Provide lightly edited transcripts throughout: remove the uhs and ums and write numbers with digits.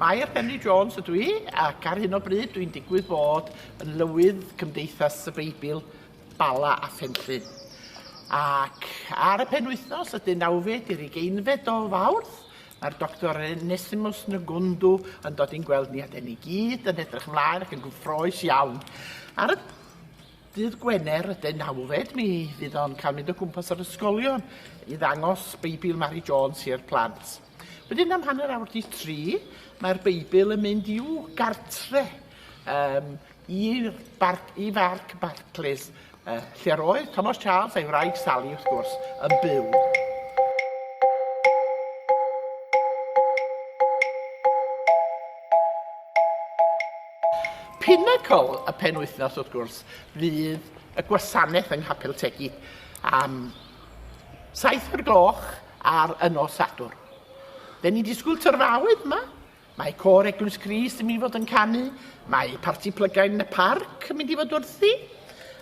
Mair Henry Jones ydw i, ac ar hyn o bryd dwi'n digwydd bod yn lywydd Cymdeithas y Beibl Bala a Phenllyn. Ac ar y penwythnos, y deunawfed i'r ugeinfed o Fawrth, mae'r Doctor Onesimus Ngundu yn dod i'n gweld ni a den ni gyd yn edrych ymlaen ac yn gyffroes iawn. Ar y dydd Gwener y deunawfed, mi fydd o'n cael mynd o gwmpas yr ysgolion i ddangos Beibl Mary Jones i'r plant. Wedyn am hanner awr 'di tri, mae'r Beibl yn mynd i'w gartre, um, i'r barc, i Farc Barclays, uh, lle'r oedd Thomas Charles a'i wraig Sally, wrth gwrs, yn byw. Pinnacle y penwythnos, wrth gwrs, fydd y gwasanaeth yng Nghapel Tegid am 7 o'r gloch ar y nos Sadwrn. Dyn ni'n disgwyl tyrfaoedd yma. Mae Côr Eglwys Crist yn mynd i fod yn canu, mae Parti Plygain yn y Parc yn mynd i fod wrthi,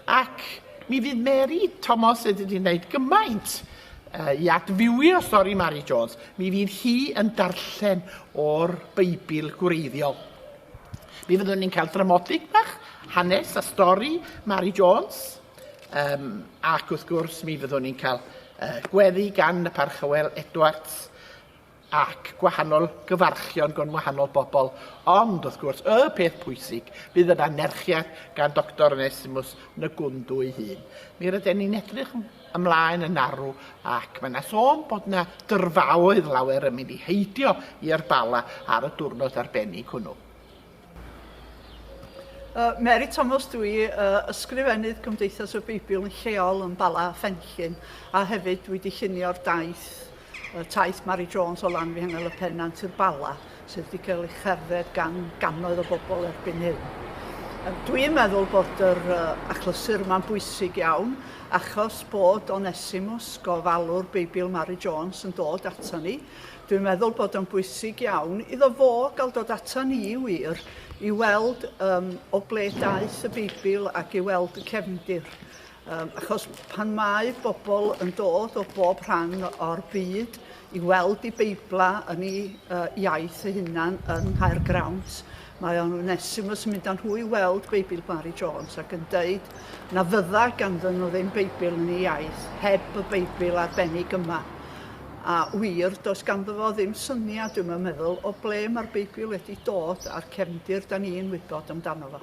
ac mi fydd Mary Thomas sydd wedi gwneud gymaint uh, i adfywio stori Mary Jones, mi fydd hi yn darllen o'r Beibl gwreiddiol. Mi fyddwn ni'n cael dramodig bach, hanes a stori Mary Jones, Um, ac wrth gwrs mi fyddwn ni'n cael uh, gweddi gan y Parchywel Edwards ac gwahanol gyfarchion gan wahanol bobl. Ond wrth gwrs, y peth pwysig fydd yna nerchiad gan Dr Onesimus Nygwndw ei hun. Mi rydyn ni'n edrych ymlaen yn arw ac mae yna sôn bod yna dyrfaoedd lawer yn mynd i heidio i'r Bala ar y diwrnod arbennig hwnnw. Uh, Mary Thomas dwi, uh, ysgrifennydd Cymdeithas y Beibl yn lleol yn Bala a Phenllyn, a hefyd dwi wedi llunio'r daith, uh, taith Mary Jones o Lanfihangel y Pennant i'r Bala, sydd wedi cael ei cherdded gan gannoedd o bobl erbyn hyn. Dwi'n meddwl bod yr uh, achlysur yma'n bwysig iawn, achos bod Onesimus, gofalwr Beibl Mary Jones, yn dod ato ni, Dwi'n meddwl bod o'n bwysig iawn iddo fo gael dod ata ni wir i weld um, o ble daeth y Beibl ac i weld y cefndir. Um, achos pan mae bobl yn dod o bob rhan o'r byd i weld i Beibla yn ei uh, iaith ei hunan yng Nghaergrawnt, mae o'n Onesimus yn mynd â nhw i weld Beibl Mary Jones ac yn deud na fydda ganddyn nhw ddim Beibl yn ei iaith heb y Beibl arbennig yma. A wir, does ganddo fo ddim syniad, dwi'm yn meddwl, o ble mae'r Beibl wedi dod a'r cefndir da ni'n wybod amdano fo.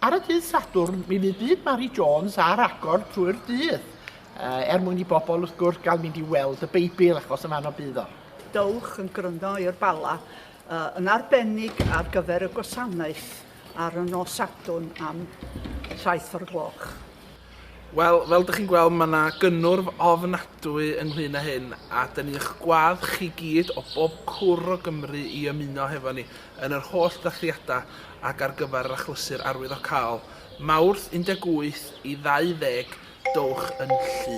Ar y dydd Sadwrn, mi fydd byd Mary Jones ar agor trwy'r dydd, er mwyn i bobl wrth gwrs gael mynd i weld y Beibl, achos yn fan o bydd o. Dowch yn gryndo i'r Bala, yn arbennig ar gyfer y gwasanaeth ar y nos Sadwrn am 7 o'r gloch. Wel, fel dych chi'n gweld, mae 'na gynnwrf ofnadwy ynglyn â hyn, a 'dyn ni eich gwadd chi gyd o bob cwr o Gymru i ymuno hefo ni yn yr holl ddathliadau ac ar gyfer yr achlysur arwyddocaol. Mawrth 18 i 20, dowch yn llu.